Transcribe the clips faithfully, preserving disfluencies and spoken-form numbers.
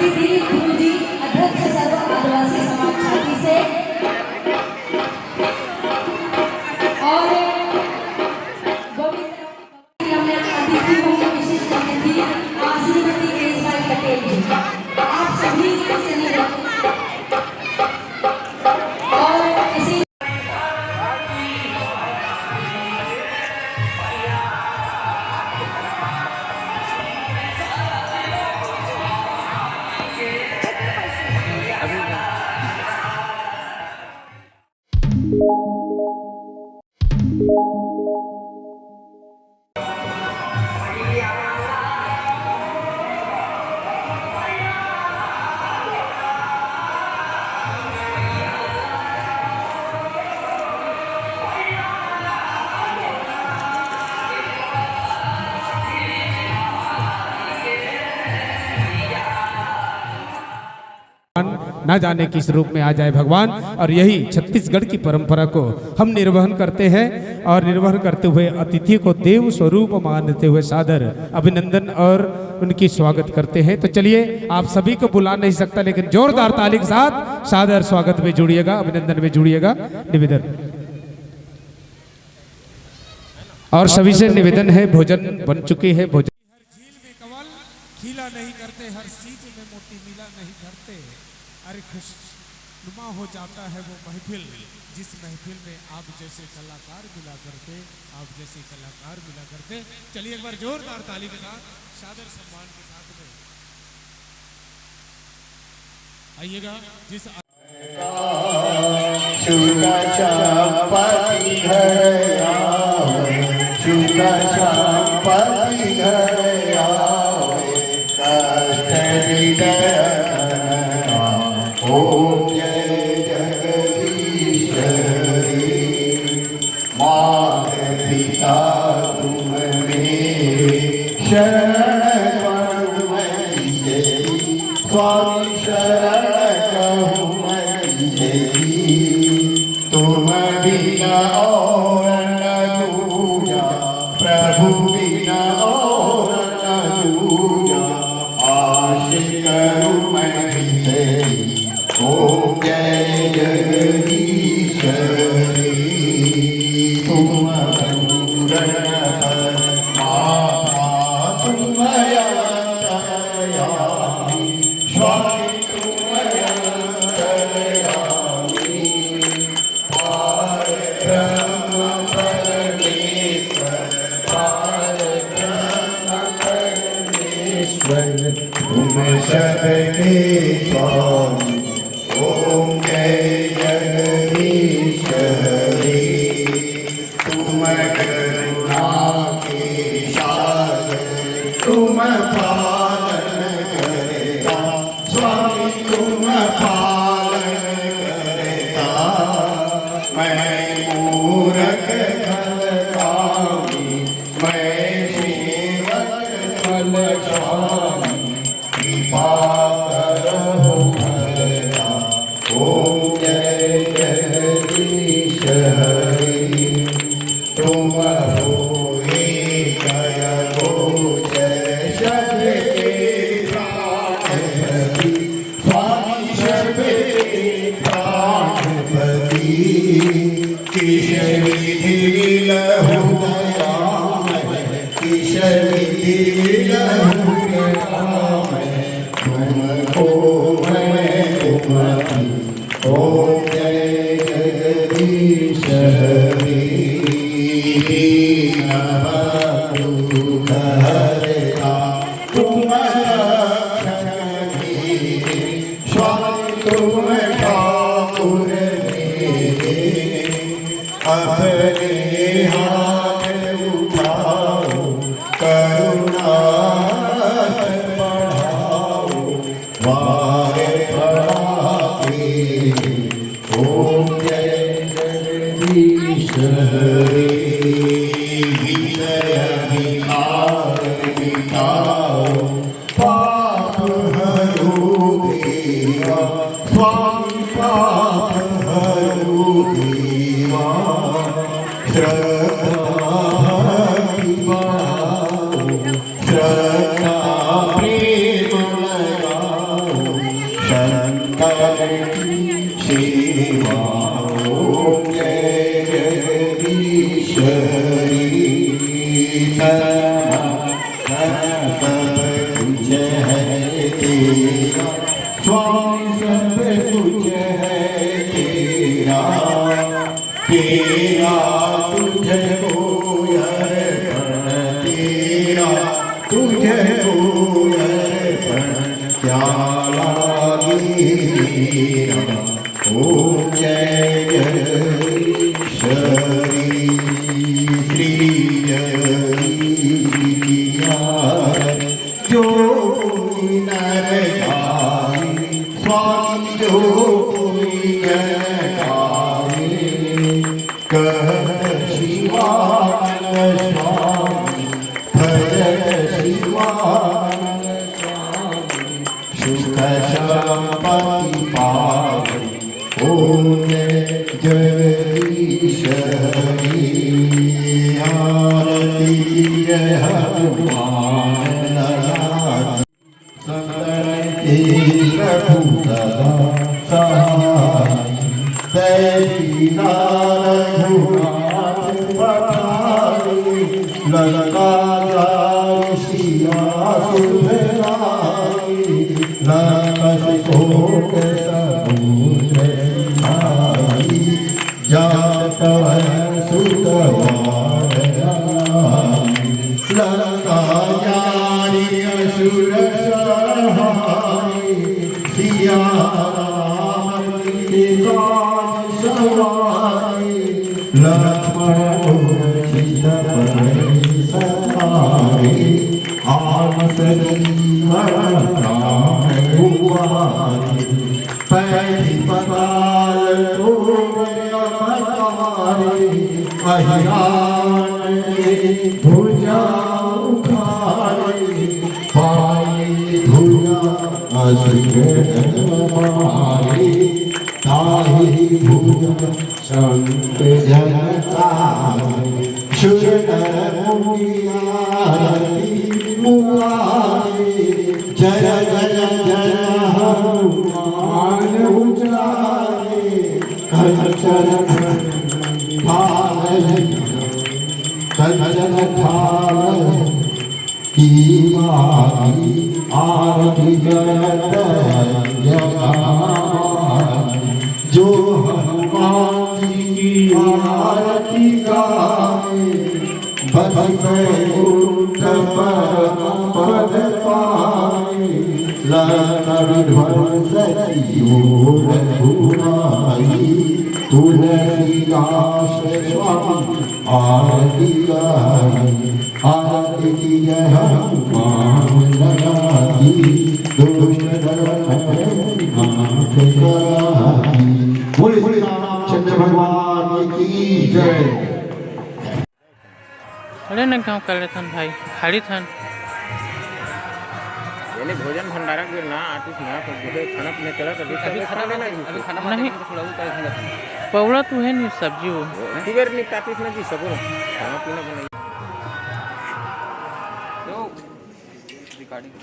दिलीप गुरुजी, अध्यक्ष सर्व आदिवासी समाज छाती से, और गोविंद राव की अतिथि होंगे विशिष्ट अतिथि, आ, श्रीमती केशबाई पटेल जी। आप सभी से निवेदन। और इसी ना जाने किस रूप में आ जाए भगवान। और यही छत्तीसगढ़ की परंपरा को हम निर्वहन करते हैं और निर्वहन करते हुए अतिथि को देव स्वरूप मानते हुए सादर अभिनंदन और उनकी स्वागत करते हैं। तो चलिए, आप सभी को बुला नहीं सकता, लेकिन जोरदार ताली के साथ सादर स्वागत में जुड़िएगा, अभिनंदन में जुड़िएगा। निवेदन और सभी से निवेदन है, भोजन बन चुके हैं, भोजन। हर झील में कंवल खिला नहीं करते, हर सीप में मोती मिला नहीं करते। अरे, खुशनुमा हो जाता है वो महफिल, जिस महफिल में आप जैसे कलाकार मिला करते, आप जैसे कलाकार मिला करते। चलिए, एक बार जोरदार ताली के साथ, सादर सम्मान के साथ में आइएगा। जिस सुख संपत्ति घर आवे, सुख संपत्ति घर आवे, कष्ट हृदय तन आवे। ओम जय जगदीश हरि। मात पिता तुम मेरे, शरण करूं मैं तेरी। स्वामी शरण कहूँ मैं तेरी, तुम बिना और न दूजा, प्रभु बिना और न दूजा, आस करूँ मैं तेरी। ओम जय जगदीश हरि। तुम पूरण कर माता तुम अंतर्यामी, स्वामी तुम अंतर्यामी। पार ब्रह्म परमेश्वर, पार ब्रह्म परमेश्वर, तुम सबके स्वामी। ओम जय जगदीश हरि। तुम करुणा के सागर, तुम पालन करता, स्वामी तुम पालन करता। मैं मूरख खल कामी, मैं सेवक खल स्वामी, कृपा करहु भरता। ओम जय जगदीश हरि। तुम हो एक अगोचर सबके प्राणपति, स्वामी सबके प्राणपति। किस विधि मिलहु दयामय, किस विधि मिलहु कृपामय, तुमको मैं तुम ही। ओम जय जगदीश हरि। दीन बंधु हरता तुम रक्षक मेरे, स्वामी तुम ठाकुर मेरे। अपने हाथ उठाओ, करुणा बढ़ाओ, वार पड़ा के। ओम जय जगदीश हरे। विषय विकार मिटाओ, पाप हरो देवा, स्वामी पाप हरो देवा। श्रद्धा भक्ति बढ़ाओ, श्रद्धा प्रेम लगाओ, शरीर तन मन सब कुछ है तेरा, स्वामी सब कुछ है तेरा, तेरा तुझको अर्पण, तेरा तुझको अर्पण, क्या लागे मेरा ओ जय जय श्री, श्री जय। जो कोई नर गाए, स्वामी जो कोई नर गाए, कहत शिवानंद स्वामी, भजत शिवानंद स्वामी, सुख संपत्ति पावे, ओम जगदीश हरे। आरती जय हनुमान लाल की। संतन के प्रभु सदा सहाय, दैवी नारद रघुनाथ पठाई, लंका जारि सिया सुख लाई, लंका से कोट समुद्र सिधाई, जात कवन सुत वार आई। लंका जारि असुर सहाय, सिया राम के काज सवाय, लक्ष्मण गुण चित फल सहाय, आन सजीवन प्राण उबारे। पैठी पताल तोर अवतारी, अहिरावण के भुजा उखारी, पाई भुजा असुर नर मारी, ताही भुजा शंख झनकावे, सुर नर मुनि आरती मुखारे। जय जय जय हनुमान उचारे, कंचन थाल कंचन थाल की बारी आरती करत जगमारी। जो हनुमान जी की आरती गाए, बस बैकुंठ परम पद पाए। लंका विध्वंस कियो रघुराई, तुलसीदास स्वामी आरती गाई। आरती की जय हनुमान लला की, दुष्ट दल नाश करा की। बोले श्री रामचंद्र भगवान की जय। अरे न गाँव कर लेथन भाई, खाली थन। ये ले भोजन भंडारा के ना आतिस ना, तो जो है खाना पीना चला, तो अभी सब खाना खा लेना बना, जी। अभी खाना बना नहीं। के थोड़ा ऊपर खाना खाना। पौड़ा तो है नहीं, सब्जी वो। वो ठीक है, निपटातिस ना जी, सब खाना पीना बनाइए। तो recording।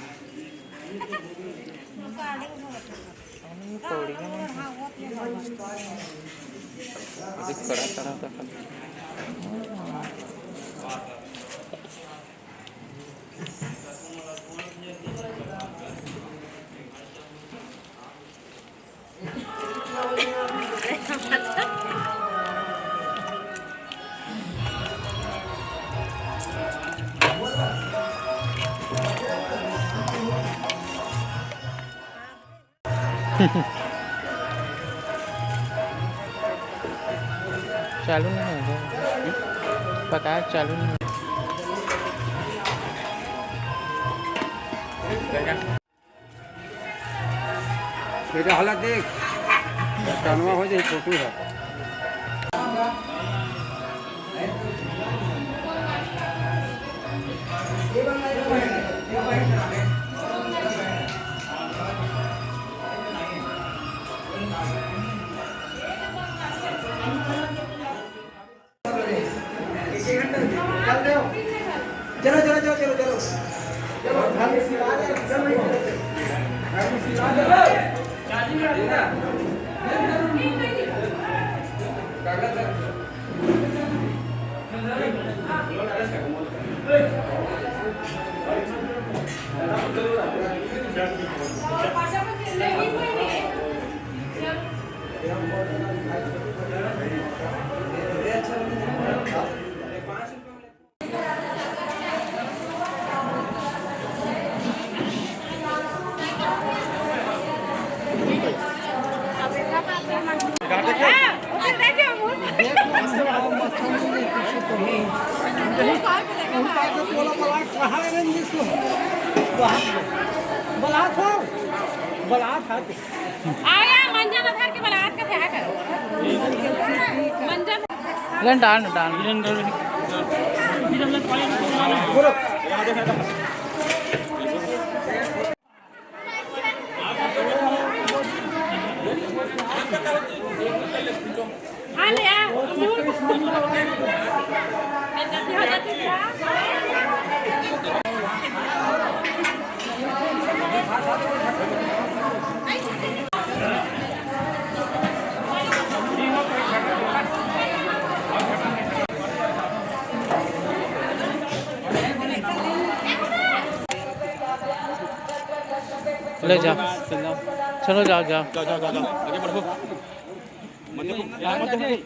चालू नहीं हो रहा। पता है, चालू नहीं हो। बेटा, हालत देख, टनवा हो जाए, फोटो है। चलो, चलो, चलो, चलो, चलो। चलो, घर में सिला दे, चलो। घर में सिला दे। उनका से बोलो, बलात कहाँ है रे, इंग्लिश में? बलात, बलात हो? बलात है। आया, मंजन अधर के बलात का क्या करो? मंजन। लेन डाल, डाल। बोलो। ले जा। चलो, जाओ, जाओ। जाओ, जाओ, जाओ, जाओ। आगे बढ़ो। मत देखो। मत देखो।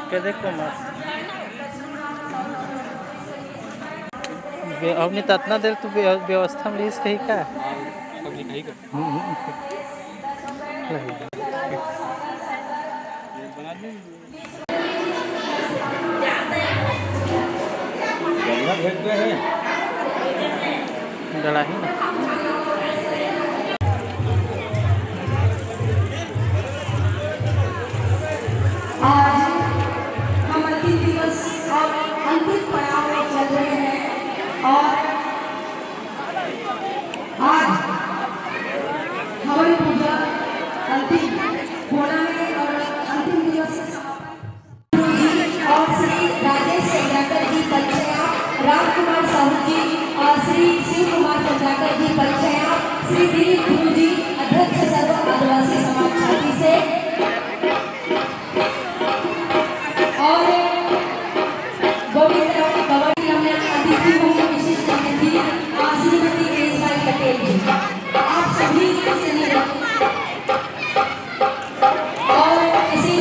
क्या देखो मस्त। बे-, अपनी ततना देर तू बे-, व्यवस्था में रहीस कही का? सब लिखाई कर। हम्म, हम्म। गला ही ना। आज हम अंतिम दिवस और अंतिम पड़ाव में चल रहे हैं और आज हवन पूजा अंतिम होना है और अंतिम दिवस के समापन जी और श्री राजेश चंद्राकर जी पंचया, राम कुमार साहू जी और श्री शिव कुमार चंद्राकर जी पंचया, श्री दिलीप गुरु जी अध्यक्ष सर्व आदिवासी समाज छाती से और गोविंद राम कंवर जी, हमने अतिथि होंगे विशिष्ट अतिथि, आ, श्रीमती केशबाई पटेल जी। आप सभी से निवेदन और इसी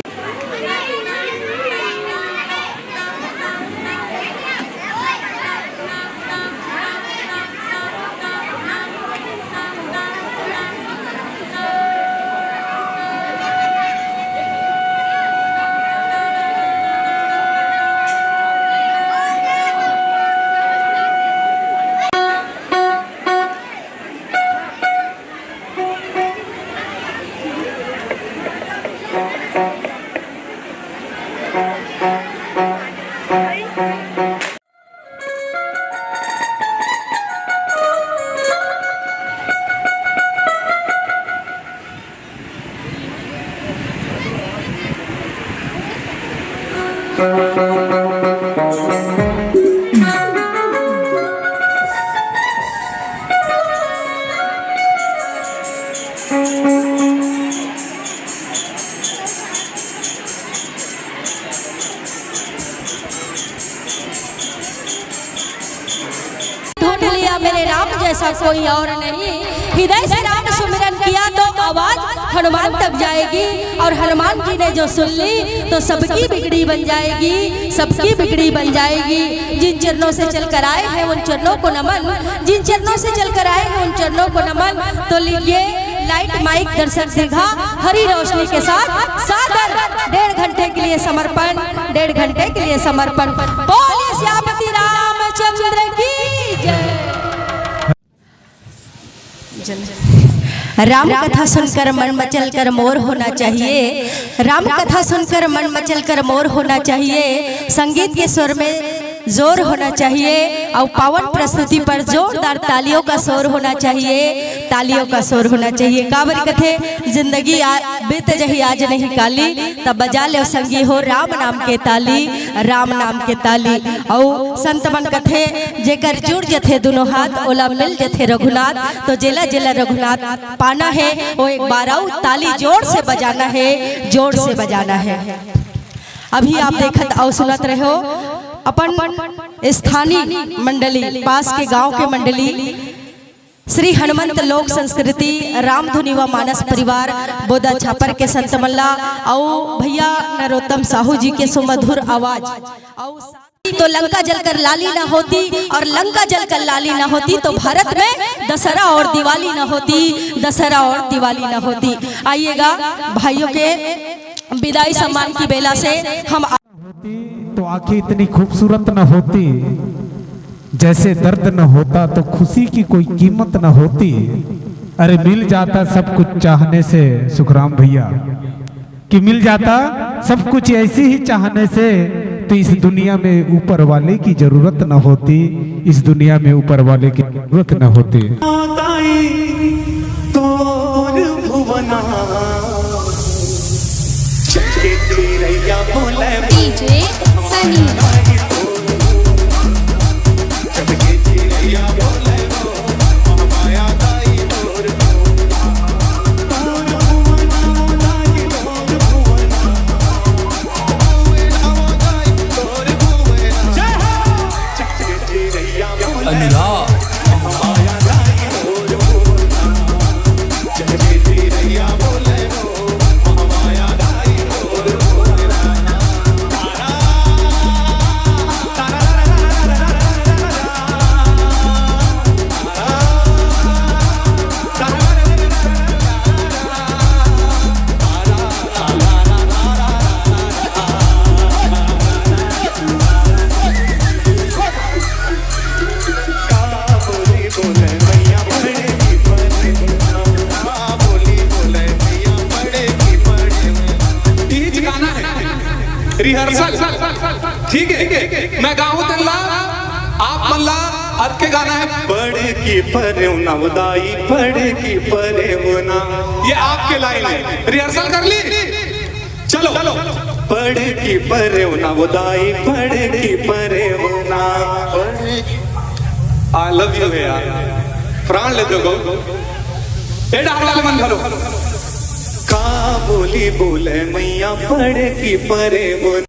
ढूंढ लिया मेरे राम जैसा कोई और नहीं। हृदय से राम सुमिरन किया तो आवाज हनुमान तक जाएगी, और हनुमान जी ने जो सुन ली तो सबकी बिगड़ी बन जाएगी, सबकी बिगड़ी बन जाएगी। जिन चरणों से चलकर आए हैं उन चरणों को नमन, जिन चरणों से चलकर आए हैं उन चरणों को नमन। तो लीजिए, लाइट, माइक, दर्शक दीर्घा हरी रोशनी के साथ सादर डेढ़ घंटे के लिए समर्पण, डेढ़ घंटे के लिए समर्पण। बोलिए सियापति रामचंद्र की जय। राम कथा सुनकर मन मचल कर मोर होना चाहिए। राम कथा सुनकर मन मचल कर मोर होना चाहिए। संगीत के स्वर में जोर होना चाहिए और पावन प्रस्तुति पर जोरदार तालियों का शोर होना चाहिए, तालियों का शोर होना चाहिए। काबर कथे, जिंदगी आ, बीत जही आज नहीं काली, तब बजा ले संगी हो राम नाम के ताली, राम नाम के ताली। और संत मन कथे, जेकर जुड़ जथे दोनों हाथ, ओला मिल जथे रघुनाथ। तो जेला जेला रघुनाथ पाना है, वो एक बार अउ ताली जोर से बजाना है, जोर से बजाना है। अभी आप देखत अउ सुनत रहे हो अपन स्थानीय मंडली, पास के गांव के मंडली, श्री हनुमंत लोक संस्कृति रामधुनी व मानस परिवार बोदा छापर के संत मल्ला अउ भैया नरोत्तम साहू जी के सुमधुर आवाज अउ तो लंका जलकर लाली न होती, और लंका जलकर लाली न होती तो भारत में दशहरा और दिवाली न होती, दशहरा और दिवाली न होती। आइएगा भाइयों के विदाई सम्मान की बेला से हम होती तो आंखें इतनी खूबसूरत न होती, जैसे दर्द न होता तो खुशी की कोई कीमत न होती। अरे मिल जाता सब कुछ चाहने से सुखराम भैया, कि मिल जाता सब कुछ ऐसी ही चाहने से, तो इस दुनिया में ऊपर वाले की जरूरत न होती, इस दुनिया में ऊपर वाले की जरूरत न होती। DJ Sunny। रिहर्सल ठीक है। मैं गाऊं तल्ला, आप मल्ला। अतके गाना है। पढ़ की परेव ना उदाई, पढ़ की परेव ना। ये आपके लाइन है, रिहर्सल कर ली। चलो। पढ़ की परेव ना उदाई, पढ़ की परेव ना। आई लव यू है यार, प्राण ले दो। ए डाल वाले मन भरो। का बोली बोले मैया पढ़ की परेव।